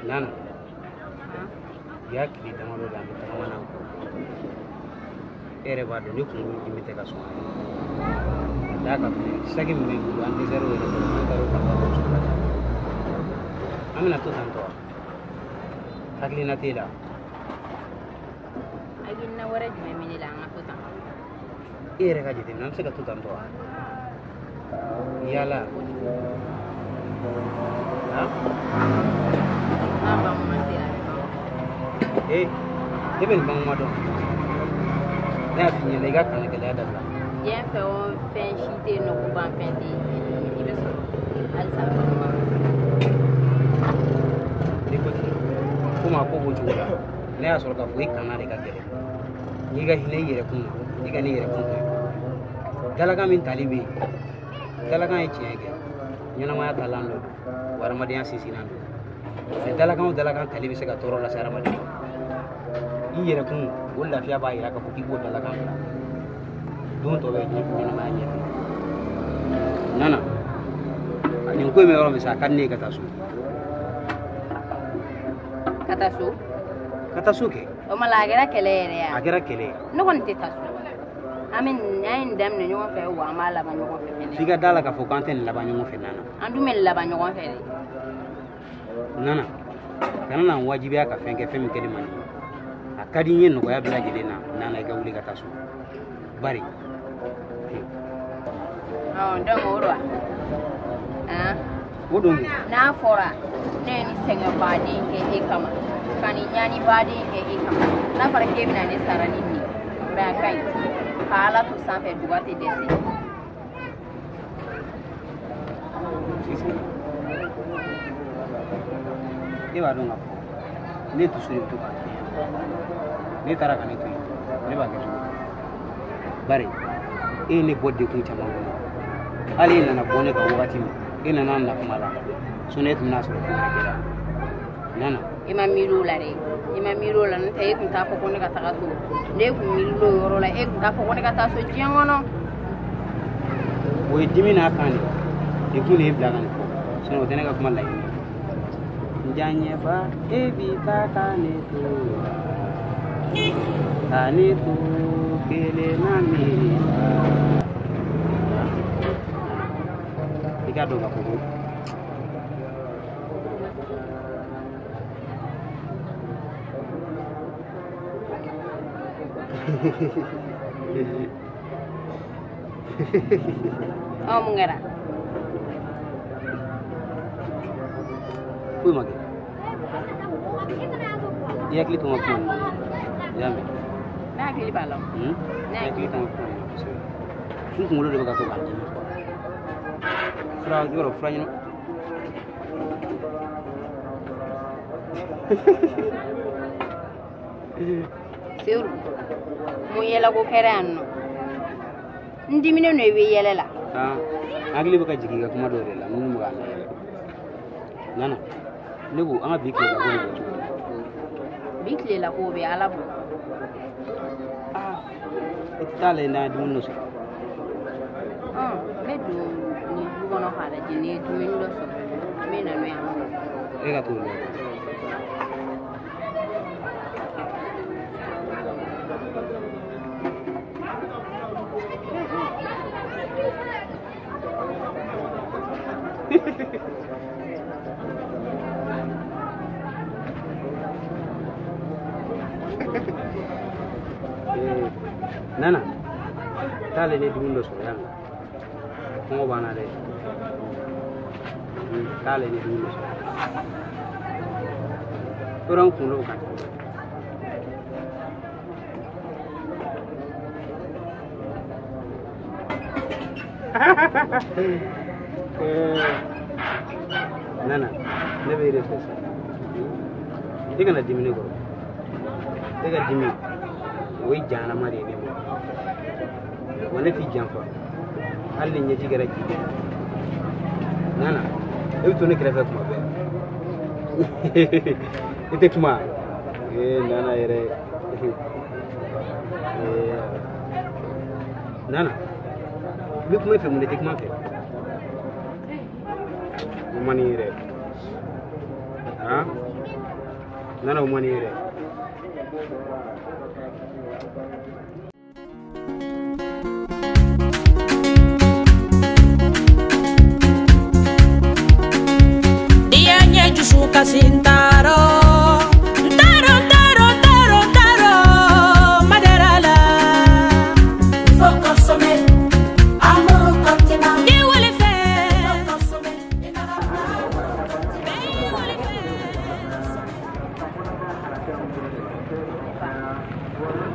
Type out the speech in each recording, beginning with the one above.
Nana, y'a tile damadɔ de an bɛ tagama n'a kɔ. E yɛrɛ b'a dɔn ne kunkolo dimi tɛ ka sɔn a ye. Ka d'a kan fɛnɛ saki min bɛ n bolo an dɛsɛra o yɛrɛ kɔrɔ an taara o kalifa dɔw sɔrɔ ka taa. An bɛna to tan tɔ wa? Hakilina t'e la? Hakilina wɛrɛ jumɛn bɛ ne la an ka to tan? E yɛrɛ ka jateminɛ an bɛ se ka to tan tɔ wa? Yala. Ee, ne bɛ nin banguma dɔn. Ne y'a f'i ɲɛna i ka kana gɛlɛya dabila. Diɲɛ fɛn o fɛn si tɛ yen nɔ ko ban fɛn tɛ yen. I bɛ sɔrɔ halisa banguma ma se. N'i ko ten, komi a ko b'o cogo la, ne y'a sɔrɔ k'a fɔ i kana de ka gɛlɛn. N'i ka hinɛ i yɛrɛ kun na, i ka n'i yɛrɛ kun kɛ. Dalakan min tali bɛ yen, dalakan ye tiɲɛ kɛ. Ɲɛnamaya taalan dɔ don, wa hadamadenya sinsinnan don. Mɛ dalakan o dalakan tali bɛ se ka tɔɔrɔ lase hadamaden ma. I yɛrɛ kun, o lafiya b'a jira k'a fɔ k'i b'o dalakan bila. Don tɔ bɛ ɲɛnamaya ɲɛfɛ. Nana, nin ko in bɛ yɔrɔ min sa, a ka di ne ye ka taa so. Ka taa so? Ka taa so kɛ. O ma la a kɛra kɛlɛ yɛrɛ ya? A kɛra kɛlɛ ye. Ne kɔni tɛ taa so. An bɛ nin an ye nin daminɛ ɲɔgɔn fɛ wa an b'a laban ɲɔgɔn fɛ fɛnɛ. F'i ka da la k'a fɔ k'an tɛ nin laban ɲɔgɔn fɛ Nana. An dun bɛ nin laban ɲɔgɔn fɛ de. Nana, kana na n wajibiya ka fɛn kɛ fɛn min kɛli man di. A ka di n ye nɔgɔya bɛɛ lajɛlen na Nana i ka wuli ka taa so. Bari. Donc o don wa? O don. N'a fɔra ne ye nin sɛgɛnbaden kɛ e kama, ka nin ɲanibaden kɛ e kama, n'a fɔra k'e bɛna ne sara ni nin ye, mɛ a ka ɲi. Ka Ala to sanfɛ duga tɛ dɛsɛ. E b'a dɔn k'a fɔ ne dusu de bɛ to k'a kɛ. Ne taara ka ne to yen, ne b'a kɛ cogo di? Bari e ye ne bɔ degun caman kɔnɔ. Hali e nana bɔ ne kan wagati min, e nana na kuma la, sinon e tun bɛna sɔrɔ ko wɛrɛ kɛra. Nana. I ma miiri o la dɛ, i ma miiri o la, n'o tɛ e tun t'a fɔ ko ne ka taga so. Ne tun miiri l'o yɔrɔ la, e tun t'a fɔ ko ne ka taa so diɲɛ kɔnɔ. O ye dimi n'a kan de, degun de ye bila ka nin fɔ, sinon o tɛ ne ka kuma laɲini ye. N diyaɲɛba e bi taa ka ne to, ka ne to kelen na miiri la. I k'a dɔn k'a fɔ ko mun kɛra? Foyi ma kɛ. I hakili to n ka kuma ninnu na. I y'a mɛn? Ne hakili b'a la. Ne hakili to n ka kuma ninnu na kosɛbɛ. N kunkolo de bɛ ka to k'a dimi. Fura yɔrɔ fura ɲɛnama. Seru, mun yɛlɛko kɛra yan nɔ? N diminen don i bɛ yɛlɛ la. N hakili bɛ ka jigin i ka kuma dɔw de la minnu bɛ k'a layɛlɛ. Nana, ne ko an ka bi tilela ko de bɛ cogo di? Bi tilela ko bɛ Ala bolo. E tɛ taa lajɛ n'an ye dumuni dɔ sɔrɔ. N bɛ don nin du kɔnɔ k'a lajɛ ni ye dumuni dɔ sɔrɔ, n bɛ na n'o ye an bolo. E ka t'o lajɛ. Nana, taa lajɛ ni dumuni dɔ sɔrɔ yan nɔ. Kɔngɔ b'an na dɛ. Taa lajɛ ni dumuni dɔ sɔrɔ. Yɔrɔ n kunkolo bɛ ka dimi. Nana, ne bɛ e de fɛ sa. I kana dimi ne kɔrɔ. E ka dimi, o ye jahanama de ye ne ma. Wa ne t'i janfa. Hali ni ɲɛji kɛra ji ye. Nana, e bɛ to ne kɛrɛfɛ kuma bɛɛ. I tɛ kuma. Ee Nana yɛrɛ. Nana. I bɛ kuma i fɛ mun de tɛ kuma fɛ? O man di yɛrɛ. Han? Nana o man di yɛrɛ. Dusu kasi n taarɔ n taarɔ n taarɔ n taarɔ n taarɔ madara la. Faut consommer, amour continent. Ni wale fɛ. Faut consommer, amour continent. Bɛɛ ye wale fɛ.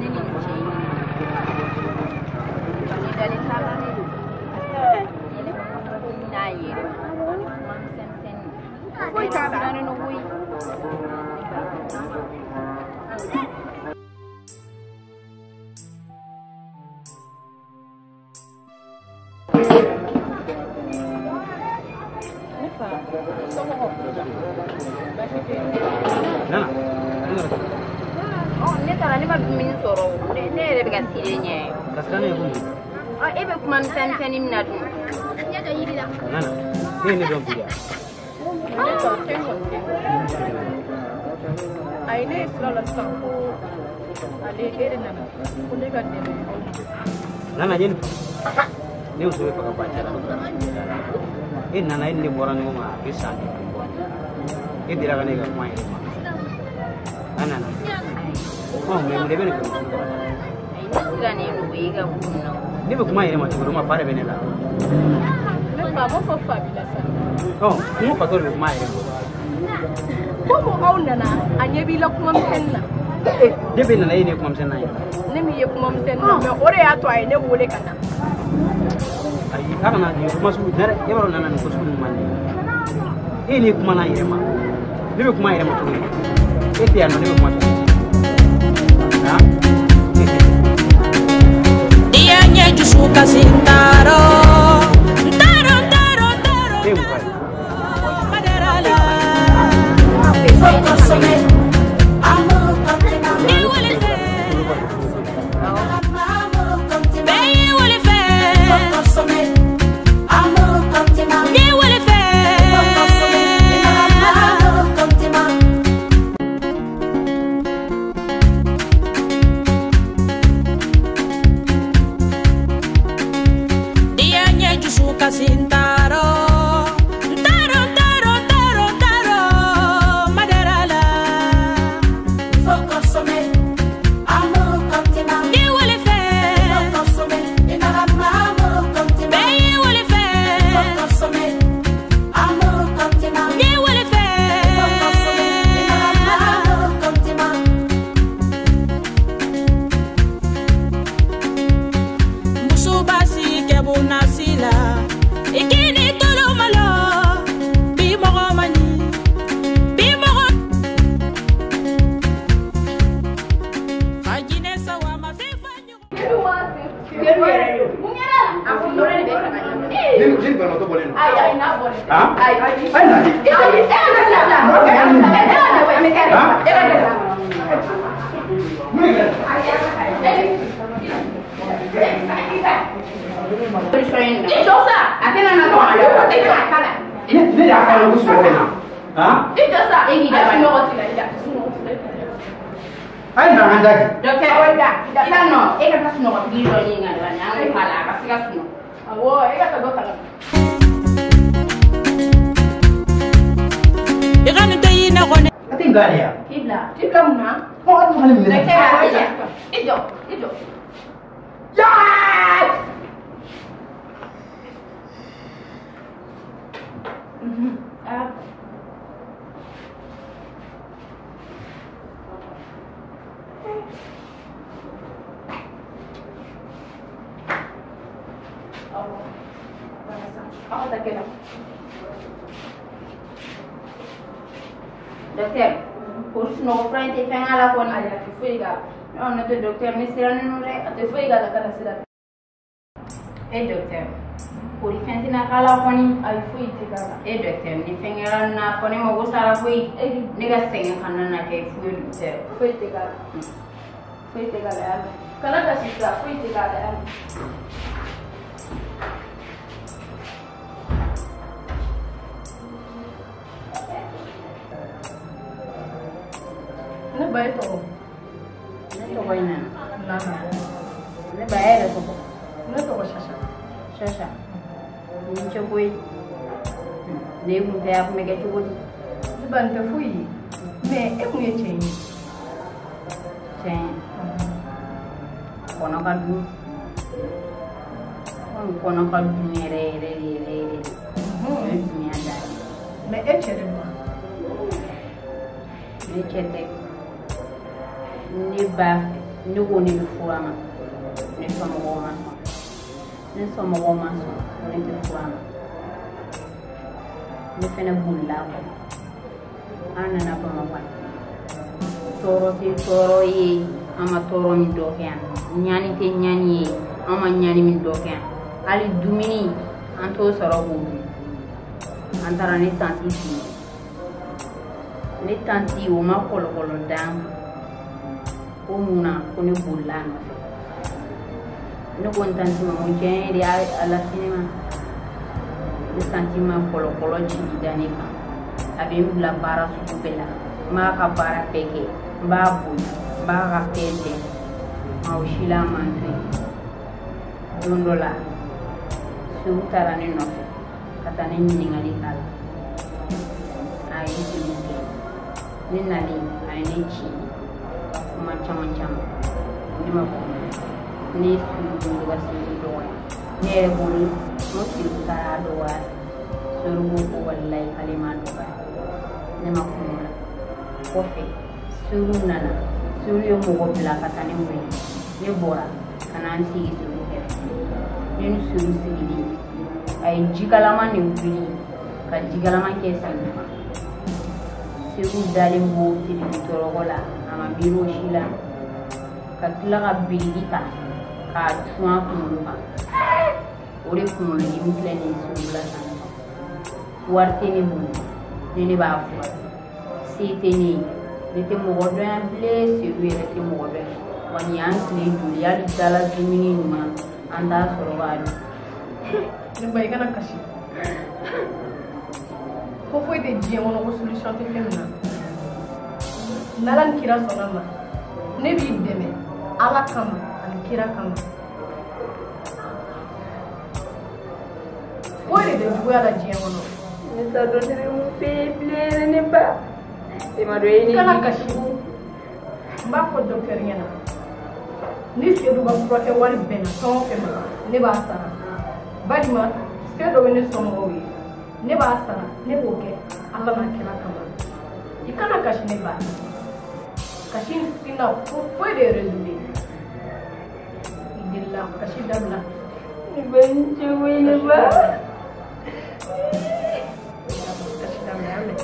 Ne ni nin cɛ in ne dalen t'a la dɛ. Ne ko n'a yɛrɛ ma misɛnmisɛnnin. Foyi t'a la. Ne fa, somɔgɔw baasi tɛ yen? Nana, Ne taara ne ma dumuni sɔrɔ o. Ne yɛrɛ bɛ ka siran ɲɛ. Ka siran ne ɲɛ ko mun? E bɛ kuma misɛnmisɛnnin min na dun. Nana, e ye ne dɔn bi de wa? Ne fa, fɛn kɔni tɛ. Ayi, ne ye sira la sisan ko ale e de nana ko ne ka dɛmɛ aw ma. Nana, ye nin faamu. Ne muso bɛ fɛ ka ban cɛ la. E nana e ni ne bɔra ɲɔgɔn kan a bɛ san 5 bɔ. E delila ka ne ka kuma yɛrɛ ma. A nana. Ɔ mɛ mun de bɛ ne fɛ muso ka ban? Ayi, ne sirannen don e ka ko in na. Ne bɛ kuma yɛrɛ ma cogo di o ma fa de bɛ ne la. Ne fa, b'a fɔ fa b'i la sa. Ɔ kuma fatɔ de bɛ kuma yɛrɛ ma. Komi aw nana a ɲɛ b'i la kuma misɛnnin na. Ne bɛ nana e ne kuma misɛnnin na yɛrɛ. Ne m'i ye kuma misɛnnin na mɛ o de y'a to a ye ne wele ka na. Ayi, a kana nin kuma sugu ne e b'a dɔn nana nin ko sugu ninnu man di. E ne kuma n'a yɛrɛ ma. Ne bɛ kuma yɛrɛ ma cogo di? E tɛ yan nɔ ne bɛ kuma cogo di? Han? N'i y'a ɲɛ dusu kasi n taarɔ n taarɔ n taarɔ n taarɔ E ye mun f'a ye? madara la. Faut consommer, amour continent. Ni wale fɛ. Amour continent. Bɛɛ ye wale fɛ. Faut consommer, amour continent. Ni wale fɛ. Faut consommer, amour continent. N'i y'a ɲɛ dusu kasi n taarɔ n taarɔ n taarɔ n taarɔ n taarɔ madara la. Faut consommer, amour continent. Ni wale fɛ. Faut consommer, amour continent. Bɛɛ ye wale fɛ. Faut consommer, amour continent. Ni wale fɛ. Faut consommer, amour continent. Muso basi kɛ bonasi la i k'i ni tolo malo bi mɔgɔ man ɲi bi mɔgɔ ka jinɛ sawa ma fɛn fa ɲɔgɔn. Mun kɛra la? A ko dɔrɔn de bɛ fɛ ka ɲɛ. Ni banabaatɔ bɔlen don. Ayi ayi, n'a bɔlen tɛ. Han? Ayi ayi. A ye na de. Ayi, e ka na bila. E ka na bila. E ka na bila. Mun de kɛra? Solution in na. I jɔ sa. A tɛna na sɔn a la. I jɔ a kala. Ne y'a fɔ a ɲɛna ko sunɔgɔ bɛ n na. Han? I jɔ sa. E k'i da A sunɔgɔ t'i la, i da. Sunɔgɔ t'i la. A ye na an da kɛ. Docteur, Awɔ, i da. I da. sisan nɔ e ka taa sunɔgɔ tigi dɔ ɲini ka na an k'o k'a la a ka se ka sunɔgɔ. Awɔ, e ka taa dɔ ta ka na. I ka nin tɛ y'i na kɔni. A tɛ n bila de yan. K'i bila. K'i bila mun na? Ɔ a dun ka ne minɛ. Docteur, i jɔ i jɔ i jɔ. Yaa! Ah. Awɔ. Bana sa. Aw ka taa kɛnɛ. Docteur, ko sunɔgɔ fura in tɛ fɛn k'a la kɔni. Ayi, a tɛ foyi k'a la. Non, ne tɛ docteur, ne sirannen don dɛ. A tɛ foyi k'a la, kana siran. E docteur, kori fɛn tɛna k'a la kɔni. Ayi, foyi tɛ k'a la. E docteur, ni fɛn kɛra n na fɔ ne mago sara koyi. E k'i Ne ka sɛgɛn kana na kɛ fu ye docteur. Foyi tɛ k'a la. Foyi tɛ k'a la, y'a mɛn. Kana kasi sa, foyi tɛ k'a la, y'a mɛn. ba e tɔgɔ? Ne tɔgɔ ye Nana. Nana. Ne ba e yɛrɛ tɔgɔ? Ne tɔgɔ Shasha. Shasha. Ni ce koyi. Ne kun tɛ a kun bɛ kɛ cogo di? Ne ba nin tɛ foyi ye. Mais e kun ye cɛ ye. Cɛ ye. Kɔnɔ ka dun. Komi kɔnɔ ka dun yɛrɛ yɛrɛ yɛrɛ yɛrɛ de. O ye dunya dan ye. Mais e cɛ de don wa? Ne cɛ tɛ. Ne ba fɛ, ne ko ne bɛ furu a ma. Ne somɔgɔw ma sɔn. Ne somɔgɔw ma sɔn ko ne tɛ furu a ma. Ne fɛnɛ bolila a kɔ. An nana Bamakɔ yan. Tɔɔrɔ tɛ tɔɔrɔ ye, an ma tɔɔrɔ min dɔ kɛ yan. Ɲani tɛ ɲani ye, an ma ɲani min dɔ kɛ yan. Hali dumuni, an t'o sɔrɔ k'o dun. An taara ne tanti fɛ yen. Ne tanti o ma kɔlɔkɔlɔ d'an ma. Ko mun na ko ne bolila a nɔfɛ. Ne ko n tanti ma ko diɲɛ de y'a lase ne ma. Ne tanti ma kɔlɔkɔlɔ jigi da ne kan. A bɛ n bila baara sugu bɛɛ la. N b'a ka baara bɛɛ kɛ. N b'a bonya. N b'a ka fɛn bɛɛ kɛ. Nka o si la a man to yen. Don dɔ la, Seku taara ne nɔfɛ ka taa ne ɲininkali k'a la. A ye Seku kɛ. Ne nalen, a ye ne ci. Kuma caman caman. Ne ma kuma. Ne ye Seku bolo ka Seku dɔgɔya. Ne yɛrɛ bolo, n ko Seku taara a dɔgɔya. Seku ko ko walayi k'ale m'a dɔgɔya. Ne ma kuma o la. Kɔfɛ, Seku nana. Seku ye mɔgɔ bila ka taa ne wele. Ne bɔra ka na n sigi Seku kɛrɛfɛ. Ne ni Seku sigilen, a ye jikalaman de wuli ka jikalaman kɛ Seku kan. Seku dalen b'o tɔrɔkɔ la, a ma miiri o si la. Ka tila ka biriki ta k'a cun a kunkolo kan. O de kunkolodimi filɛ nin ye Seku la sisan. Wari tɛ ne bolo, ne b'a furakɛ. Se tɛ ne ye, ne tɛ mɔgɔ dɔn yan bilen, Seku yɛrɛ tɛ mɔgɔ dɔn yan. Wa nin y'an tile joli, hali dala dumuni ɲuman an t'a sɔrɔ k'a dun. Ne ba i kana kasi. Ko foyi tɛ diɲɛ kɔnɔ ko solution tɛ fɛn min na. N'Ala ni kira sɔnna ma, ne b'i dɛmɛ Ala kama ani kira kama. Foyi de tɛ juguya la diɲɛ kɔnɔ. Ne t'a dɔn ne bɛ mun f'e ye bilen ne ba. E ma dɔn e ni. I kana kasi. N b'a fɔ docteur ɲɛna. Ni Sedu ka furakɛ wari bɛnna fɛn o fɛn ma, ne b'a sara. Balima, se dɔ bɛ ne somɔgɔw ye. Ne b'a sara, ne b'o kɛ Ala n'a kira kama. I kana kasi ne ba. Kasi tɛna ko foyi de résoudre. I delila kasi dabila. Ne ba n cɛ koyi ne ba. Kasi dabila y'a mɛn.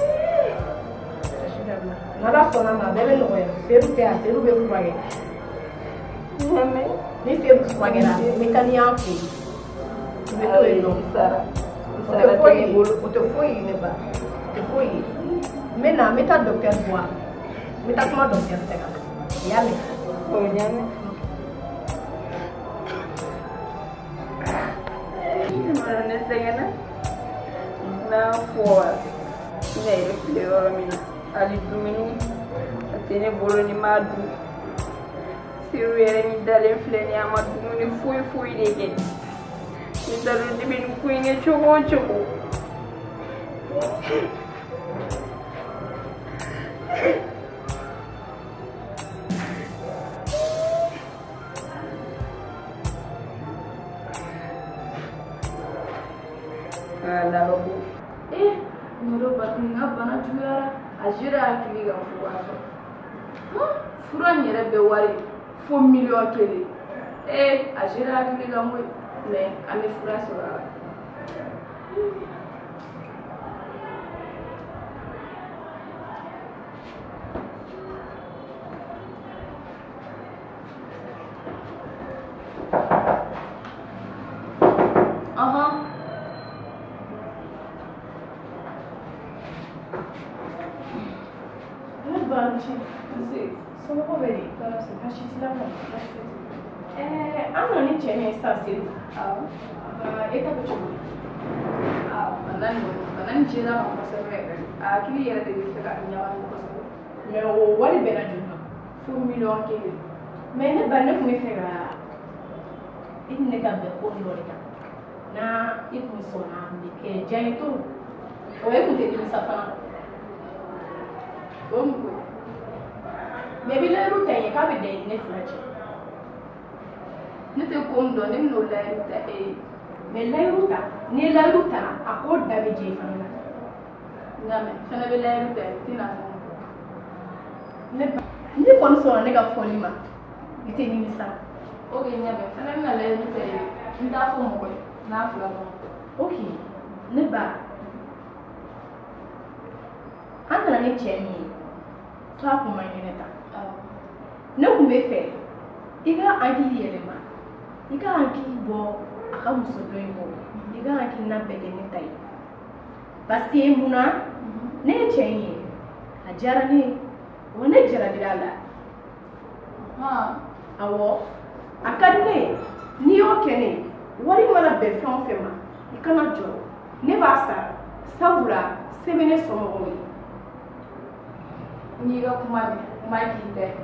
Kasi dabila. N'Ala sɔnna ma, a bɛɛ bɛ nɔgɔya. Sedu tɛ yan, Sedu bɛ furakɛ. Ni Sedu furakɛra, n bɛ taa n'i y'an fɛ yen. I bɛ to yen nɔ. O tɛ foyi ye, o tɛ foyi ye ne ba. O tɛ foyi ye. N bɛ na, n bɛ taa docteur bɔ. N bɛ taa kuma docteur fɛ ka na. I y'a mɛn? O y'a mɛn. Ne sɛgɛnna. N'a fɔ ne yɛrɛ filɛ yɔrɔ min na, hali dumuni a tɛ ne bolo ni m'a dun. Seku yɛrɛ min dalen filɛ nin ye, a ma dumuni foyi foyi de kɛ. Ne t'a dɔn ne bɛ nin ko in kɛ cogo o cogo. Eh, Noro Batuni ka bana juguyara. A jira hakili ka fura sɔrɔ. Fura in yɛrɛ bɛ wari fo miliyɔn kelen. Eh, a jira hakili ka koyi. Mais an bɛ fura sɔrɔ a la. Ne ba ni ce. Nse, somɔgɔw bɛ di? Tɔɔrɔ si baasi t'i la kɔni, baasi tɛ. An nana ni cɛ min ye sisan Sedu. Awɔ. E ta bɛ cogo di? Bana nin kɔni, bana nin jɛra ma kosɛbɛ yɛrɛ de. A hakili yɛrɛ de bɛ fɛ ka ɲagami kosɛbɛ. Mais o wari bɛnna joli ma? Fo miliyɔn 1. Mais ne ba, ne tun bɛ fɛ ka i ni ne ka bɛn ko dɔ de kan. Na i kun sɔnna, a bɛ kɛ diya ye to. O e kun tɛ nimisa fana. O mun ko ye? Mais i bɛ layiru ta n ye k'a bɛ dan i ni ne fila cɛ. Ne tɛ ko min dɔn, ne bɛn'o layiru ta e ye. Mais layiru ta, n'i ye layiru ta, a ko da bɛ jɛ i fana la. N y'a mɛn, fɛnɛ bɛ layiru ta, i tɛna fɔ. Ne ba, n'i kɔni sɔnna ne ka fɔli ma, i tɛ nimisa. Ok, n y'a mɛn, fɛnɛ bɛna layiru ta i ye. N t'a fɔ mɔgɔ ye n'a fila dɔrɔn. Ok, ne ba, an nana ni cɛ min ye, k'a kun man kɛnɛ tan. Ne kun bɛ fɛ i ka hakili yɛlɛma, i ka hakili bɔ a ka muso dɔ in kɔ, i ka hakilina bɛɛ kɛ ne ta ye. Parce que munna ne ye cɛ in ye, a diyara ne ye, wa ne jarabira a la. Awɔ, a ka di ne ye. N'i y'o kɛ ne ye, wari mana bɛn fɛn o fɛn ma, i kana jɔrɔ, ne b'a sara, sabula se bɛ ne somɔgɔw ye. N'i ka kuma mɛn, n b'a k'i ta ye.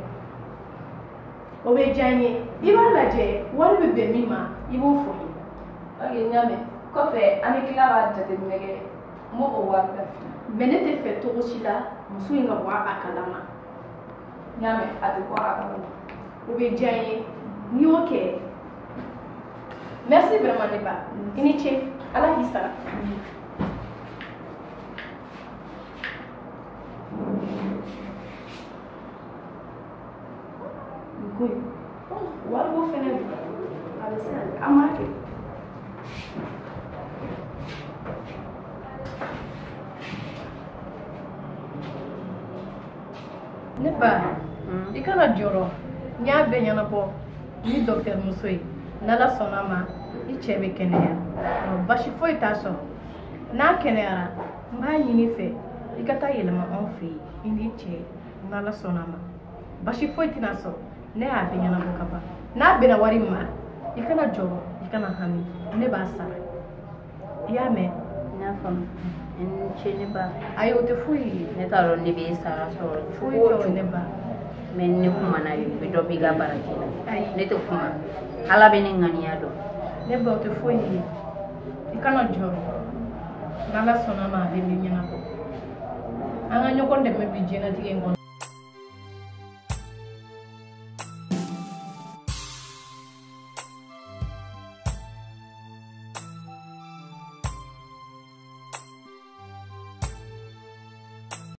O bɛ diya n ye. I b'a lajɛ, wari bɛ bɛn min ma, i b'o fɔ n ye. Ok, n y'a mɛn. Kɔfɛ an bɛ tila ka jateminɛ kɛ, n b'o wari ta f'i ye. Mais ne tɛ fɛ cogo si la muso in ka bɔ a kalama. N y'a mɛn, a tɛ bɔ a kalama. O bɛ diya n ye n'i y'o kɛ. Merci vraiment ne ba, i ni ce, Ala k'i sara. Nin ko in, wariko fɛnɛ don, a bɛ se ka kɛ, an b'a kɛ. Ne ba, i kana jɔrɔ, n y'a bɛɛ ɲɛnabɔ ni docteur muso ye. N'Ala sɔnna a ma, i cɛ bɛ kɛnɛya, basi foyi t'a sɔrɔ. N'a kɛnɛyara, n b'a ɲini fɛ i ka taa yɛlɛma anw fɛ yen, i n'i cɛ. N'Ala sɔnna a ma, basi foyi tɛna sɔrɔ. Ne y'a bɛɛ ɲɛnabɔ ka ban. N'a bɛnna wari min ma, i kana jɔrɔ, i kana hami, ne b'a sara. I y'a mɛn? N y'a faamu, i ni ce ne ba. Ayi, o tɛ foyi ye. Ne t'a dɔn ne bɛ sara sɔrɔ foyi cogo o tɛ cogo. Ne ba. Mais ne kumana i bɛ dɔ b'i ka baraji la. Ayi. Ne tɛ kuma, Ala bɛ ne ŋaniya dɔn. Ne ba, o tɛ foyi ye, i kana jɔrɔ. N'Ala sɔnna ma, a bɛ min ɲɛnabɔ. An ka ɲɔgɔn dɛmɛ bi diɲɛlatigɛ in kɔnɔ.